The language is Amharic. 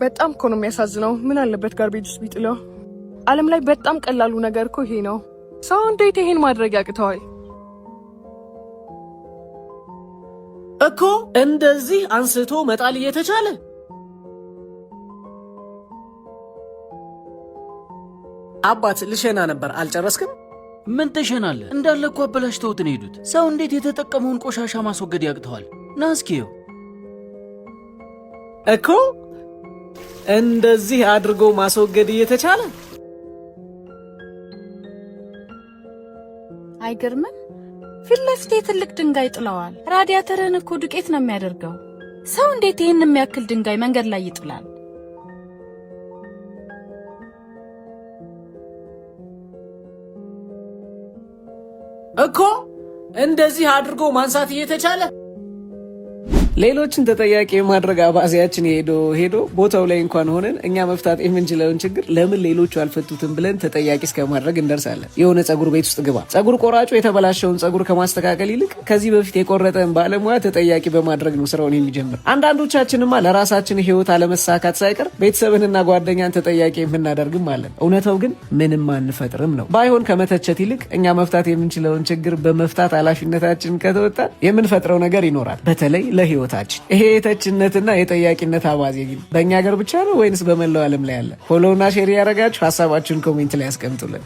በጣም እኮ ነው የሚያሳዝነው። ምን አለበት garbage ውስጥ ቢጥለው? ዓለም ላይ በጣም ቀላሉ ነገር እኮ ይሄ ነው። ሰው እንዴት ይሄን ማድረግ ያቅተዋል? እኮ እንደዚህ አንስቶ መጣል እየተቻለ። አባት፣ ልሸና ነበር፣ አልጨረስክም? ምን ትሸናለህ? እንዳለ እኮ አበላሽተውት ነው የሄዱት። ሰው እንዴት የተጠቀመውን ቆሻሻ ማስወገድ ያቅተዋል? ና እስኪ እየው። እኮ እንደዚህ አድርጎ ማስወገድ እየተቻለ። አይገርምም? ፊት ለፊቴ ትልቅ ድንጋይ ጥለዋል። ራዲያተርህን እኮ ዱቄት ነው የሚያደርገው። ሰው እንዴት ይህን የሚያክል ድንጋይ መንገድ ላይ ይጥላል? እኮ እንደዚህ አድርጎ ማንሳት እየተቻለ። ሌሎችን ተጠያቂ የማድረግ አባዜያችን ሄዶ ሄዶ ቦታው ላይ እንኳን ሆነን እኛ መፍታት የምንችለውን ችግር ለምን ሌሎቹ አልፈቱትም ብለን ተጠያቂ እስከማድረግ እንደርሳለን። የሆነ ጸጉር ቤት ውስጥ ግባ። ጸጉር ቆራጩ የተበላሸውን ጸጉር ከማስተካከል ይልቅ ከዚህ በፊት የቆረጠን ባለሙያ ተጠያቂ በማድረግ ነው ስራውን የሚጀምር። አንዳንዶቻችንማ ለራሳችን ህይወት አለመሳካት ሳይቀር ቤተሰብንና ጓደኛን ተጠያቂ የምናደርግም አለን። እውነታው ግን ምንም አንፈጥርም ነው። ባይሆን ከመተቸት ይልቅ እኛ መፍታት የምንችለውን ችግር በመፍታት ኃላፊነታችንን ከተወጣን የምንፈጥረው ነገር ይኖራል፣ በተለይ ለህይወታችን። ይሄ የተችነትና የጠያቂነት አባዜ ግን በእኛ ሀገር ብቻ ነው ወይንስ በመላው ዓለም ላይ አለ? Follow ና share ያደረጋችሁ ሀሳባችሁን comment ላይ ያስቀምጡልን።